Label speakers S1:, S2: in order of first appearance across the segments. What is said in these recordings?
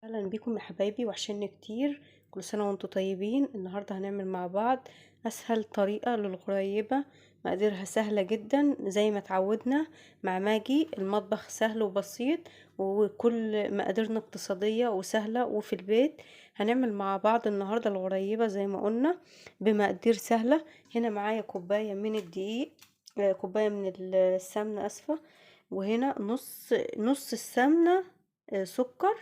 S1: اهلا بيكم يا حبايبي، وحشني كتير. كل سنة وانتم طيبين. النهاردة هنعمل مع بعض اسهل طريقة للغريبة، مقاديرها سهلة جدا زي ما اتعودنا مع ماجي. المطبخ سهل وبسيط وكل مقاديرنا اقتصادية وسهلة وفي البيت. هنعمل مع بعض النهاردة الغريبة زي ما قلنا بمقادير سهلة. هنا معايا كوباية من الدقيق، كوباية من السمنة اسفة، وهنا نص السمنة سكر،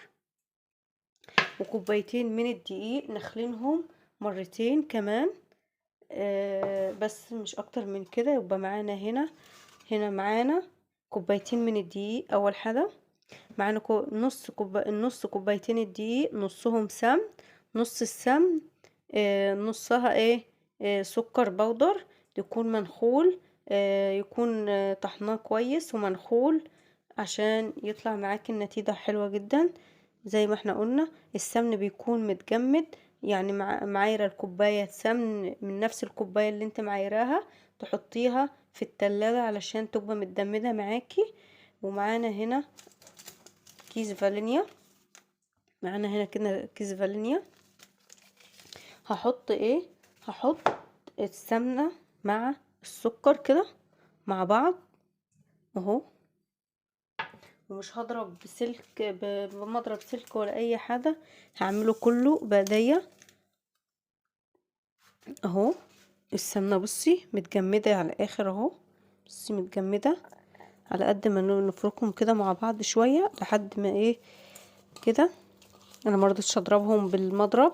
S1: وكوبايتين من الدقيق نخلينهم مرتين كمان، بس مش اكتر من كده. يبقى معانا هنا معانا كوبايتين من الدقيق. اول حاجة معانا نص كوبايتين الدقيق، نصهم سمن، نص السمن، نصها سكر بودر، يكون منخول، يكون طحناه كويس ومنخول عشان يطلع معاك النتيجة حلوة جدا. زي ما احنا قلنا السمن بيكون متجمد، يعني معايرة الكوباية سمن من نفس الكوباية اللي انت معايراها تحطيها في التلاجة علشان تبقى متجمدة معاكي. ومعانا هنا كيس فانيليا، معانا هنا كده كيس فانيليا. هحط ايه؟ هحط السمنة مع السكر كده مع بعض اهو، ومش هضرب بسلك، بمضرب سلك ولا اي حاجة، هعمله كله بايديا اهو. السمنة بصي متجمده على الاخر اهو، بصي متجمده على قد ما نفركهم كده مع بعض شوية لحد ما ايه كده. انا ما رضيتش اضربهم بالمضرب،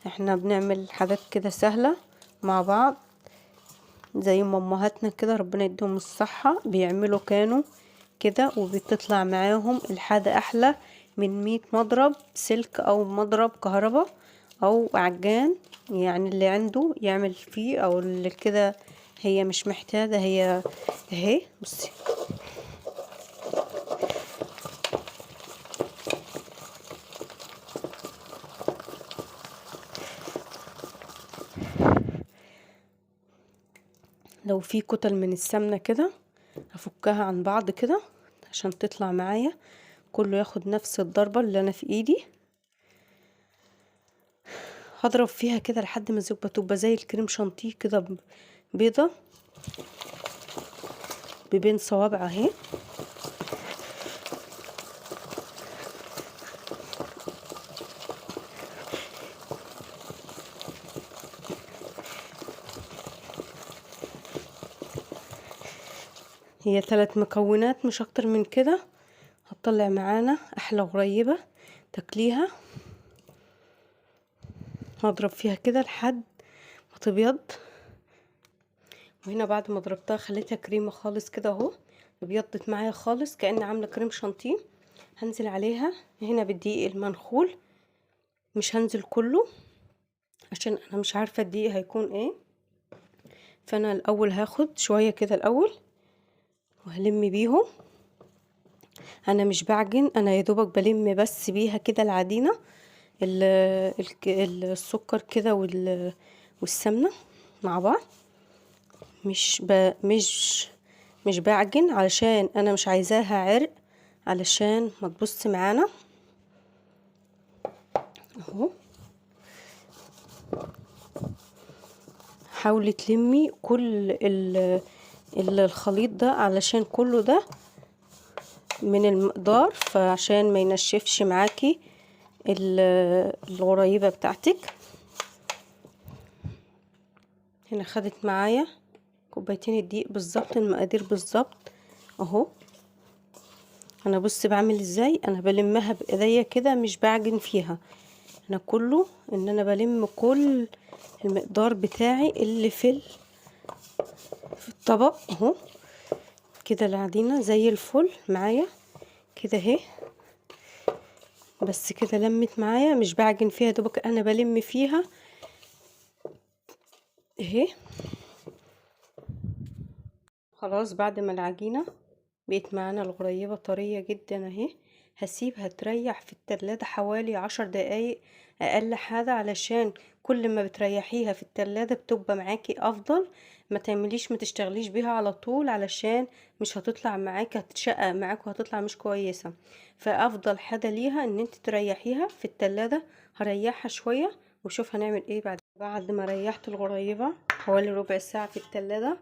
S1: احنا بنعمل حاجات كده سهلة مع بعض زي ما امهاتنا كده ربنا يديهم الصحة بيعملوا كانوا كده، وبتطلع معاهم الحاجة احلى من 100 مضرب سلك او مضرب كهرباء او عجان، يعني اللي عنده يعمل فيه او اللي كده، هي مش محتاجه. هي اهي بصي لو في كتل من السمنة كده هفكها عن بعض كده عشان تطلع معايا كله ياخد نفس الضربة اللي انا في ايدي. هضرب فيها كده لحد ما الزبدة تبقى زي الكريم شانتيه كده بيضة ببين صوابع اهي. هي 3 مكونات مش اكتر من كده، هتطلع معانا احلى غريبة تاكليها. هضرب فيها كده لحد ما تبيض. وهنا بعد ما ضربتها خليتها كريمة خالص كده اهو، ابيضت معايا خالص كأن عاملة كريم شانتيه. هنزل عليها هنا بالدقيق المنخول، مش هنزل كله عشان انا مش عارفة الدقيق هيكون ايه، فانا الاول هاخد شوية كده الاول وهلم بيهم. انا مش بعجن، انا يا دوبك بلم بس بيها كده العجينة، السكر كده والسمنه مع بعض، مش بعجن علشان انا مش عايزاها عرق، علشان ما تبص معانا اهو. حاولي تلمي كل الخليط ده علشان كله ده من المقدار، فعشان ما ينشفش معاكي الغريبة بتاعتك. هنا خدت معايا كوبايتين الدقيق بالظبط، المقادير بالظبط اهو. انا بص بعمل ازاي، انا بلمها بايديا كده مش بعجن فيها، انا كله ان انا بلم كل المقدار بتاعي اللي في الطبق اهو كده. العجينة زي الفل معايا كده اهي، بس كده لمت معايا، مش بعجن فيها دوبك انا بلم فيها اهي. خلاص بعد ما العجينة بقت معانا الغريبة طرية جدا اهي، هسيبها تريح في التلاجة حوالي 10 دقايق اقل حاجة، علشان كل ما بتريحيها في التلاجة بتبقى معاكي افضل ما تعمليش، ما تشتغليش بيها على طول، علشان مش هتطلع معاك، هتتشقق معاك وهتطلع مش كويسة. فافضل حاجة ليها ان انت تريحيها في التلاجة. هريحها شوية وشوف هنعمل ايه بعد. بعد ما ريحت الغريبة حوالي ربع ساعة في التلاجة،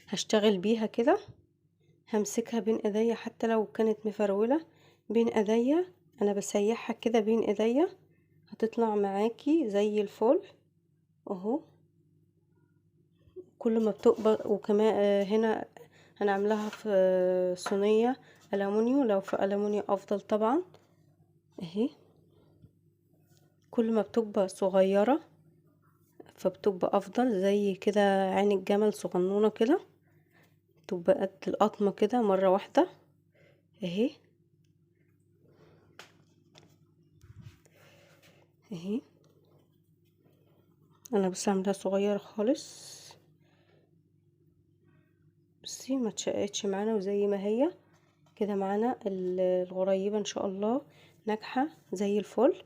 S1: هشتغل بيها كده. همسكها بين ايديا حتى لو كانت مفرولة بين ايديا، انا بسيحها كده بين ايديا، هتطلع معاكي زي الفل اهو. كل ما بتقبل. وكمان هنا هنعملها في صينية ألمونيو، لو في ألمونيو افضل طبعا اهي. كل ما بتبقى صغيرة فبتبقى افضل، زي كده عين الجمل صغنونة كده، تبقى قد القطمة كده مرة واحدة اهي اهي. انا بس عاملاها صغيرة خالص، بصي ما تشقتش معانا، وزي ما هي كده معانا الغريبة ان شاء الله ناجحة زي الفل.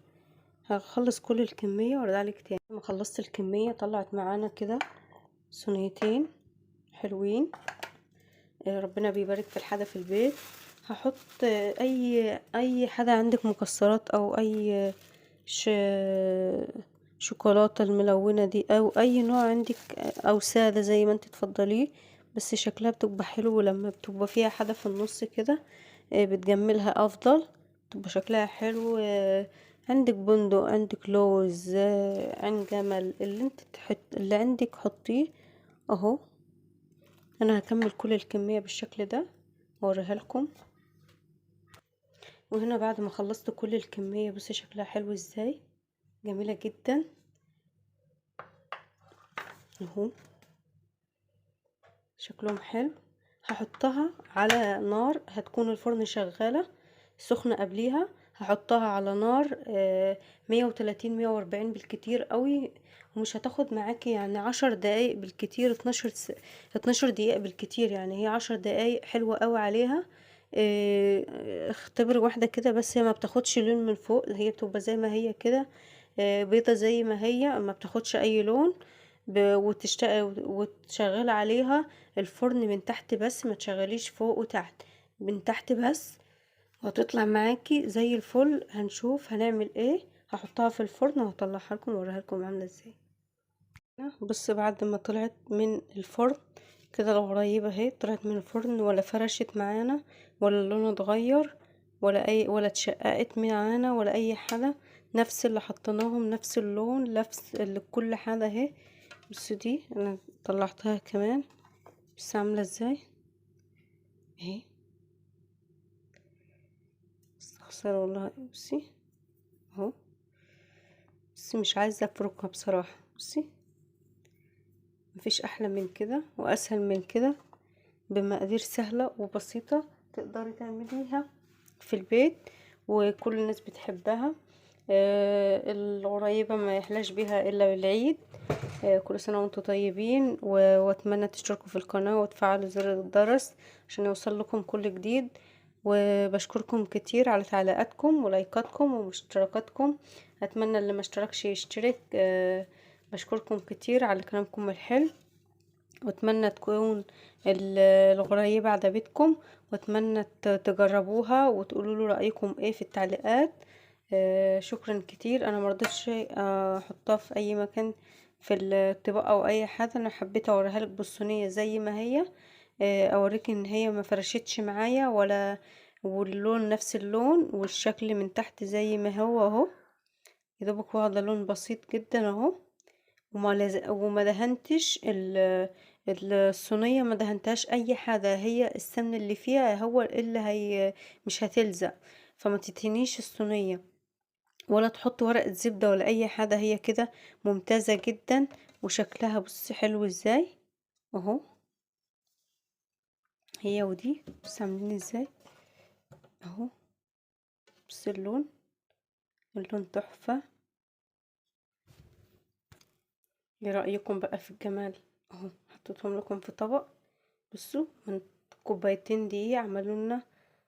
S1: هخلص كل الكمية وارجع لك تاني. لما خلصت الكمية طلعت معانا كده صينيتين حلوين، ربنا بيبارك في الحاجة في البيت. هحط اي حاجة عندك، مكسرات او اي شوكولاتة الملونة دي، او اي نوع عندك، او سادة زي ما انت تفضليه، بس شكلها بتبقى حلو لما بتبقى فيها حاجة في النص كده، بتجملها افضل، بتبقى شكلها حلو. عندك بندق، عندك لوز، عين جمل، اللي انت تحط اللي عندك حطيه اهو. انا هكمل كل الكمية بالشكل ده واوريها لكم. وهنا بعد ما خلصت كل الكمية بصي شكلها حلو ازاي، جميلة جدا اهو، شكلهم حلو. هحطها على نار، هتكون الفرن شغالة سخنة قبليها، هحطها على نار 130 140 بالكتير قوي، ومش هتاخد معاكي يعني 10 دقايق بالكتير، 12 دقيقة بالكتير، يعني هي 10 دقايق حلوة قوي عليها. اختبر واحدة كده بس، هي ما بتاخدش لون من فوق، هي بتبقى زي ما هي كده، بيضة زي ما هي، ما بتاخدش اي لون. وتشغل عليها الفرن من تحت بس، ما تشغليش فوق وتحت، من تحت بس، وهتطلع معاكي زي الفل. هنشوف هنعمل ايه. هحطها في الفرن وهطلعها لكم واوريها لكم عامله ازاي. بص بعد ما طلعت من الفرن كده الغريبة اهي، طلعت من الفرن ولا فرشت معانا، ولا لونها اتغير، ولا اتشققت معانا، ولا اي حاجة. نفس اللي حطيناهم، نفس اللون، نفس اللي كل حاجة اهي. بص دي انا طلعتها كمان، بس عامله ازاي اهي، خسارة والله. بصي اهو، بس مش عايزه افركها بصراحة. بصي مفيش احلى من كده واسهل من كده، بمقادير سهلة وبسيطة تقدري تعمليها في البيت، وكل الناس بتحبها. الغريبة ما يحلاش بيها الا بالعيد. كل سنة وانتم طيبين، واتمنى تشتركوا في القناة وتفعلوا زر الجرس عشان يوصل لكم كل جديد. وبشكركم كتير على تعليقاتكم ولايكاتكم ومشتركاتكم. اتمنى اللي ما اشتركش يشترك. بشكركم كتير على كلامكم الحلو، واتمنى تكون الغريبة عجبتكم، واتمنى تجربوها وتقولوا له رأيكم ايه في التعليقات. شكرا كتير. انا مرضتش احطها في اي مكان في الطبق او اي حاجة، انا حبيت اوريها لك بالصينية زي ما هي، اوريك ان هي ما فرشتش معايا ولا، واللون نفس اللون والشكل من تحت زي ما هو اهو، يدوبك واخده لون بسيط جدا اهو. وما دهنتش الصينية، ما دهنتهاش اي حاجة، هي السمن اللي فيها هو اللي هي مش هتلزق، فما تتهنيش الصينية ولا تحط ورقة زبدة ولا اي حاجة، هي كده ممتازة جدا. وشكلها بصي حلو ازاي اهو، هي ودي بصي عاملين ازاي اهو. بصي اللون، اللون تحفة. ايه رأيكم بقى في الجمال اهو؟ حطيتهم لكم في طبق. بصوا من كوبايتين دقيق عملوا لنا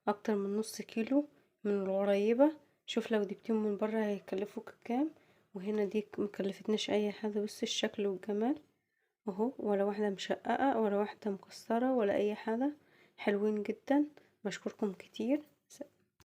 S1: اكتر من نص كيلو من الغريبة. شوف لو جبتيهم من بره هيكلفوك كام، وهنا دي مكلفتناش اي حاجة. بصي الشكل والجمال اهو، ولا واحدة مشققة ولا واحدة مكسرة ولا اي حاجة، حلوين جدا. بشكركم كتير.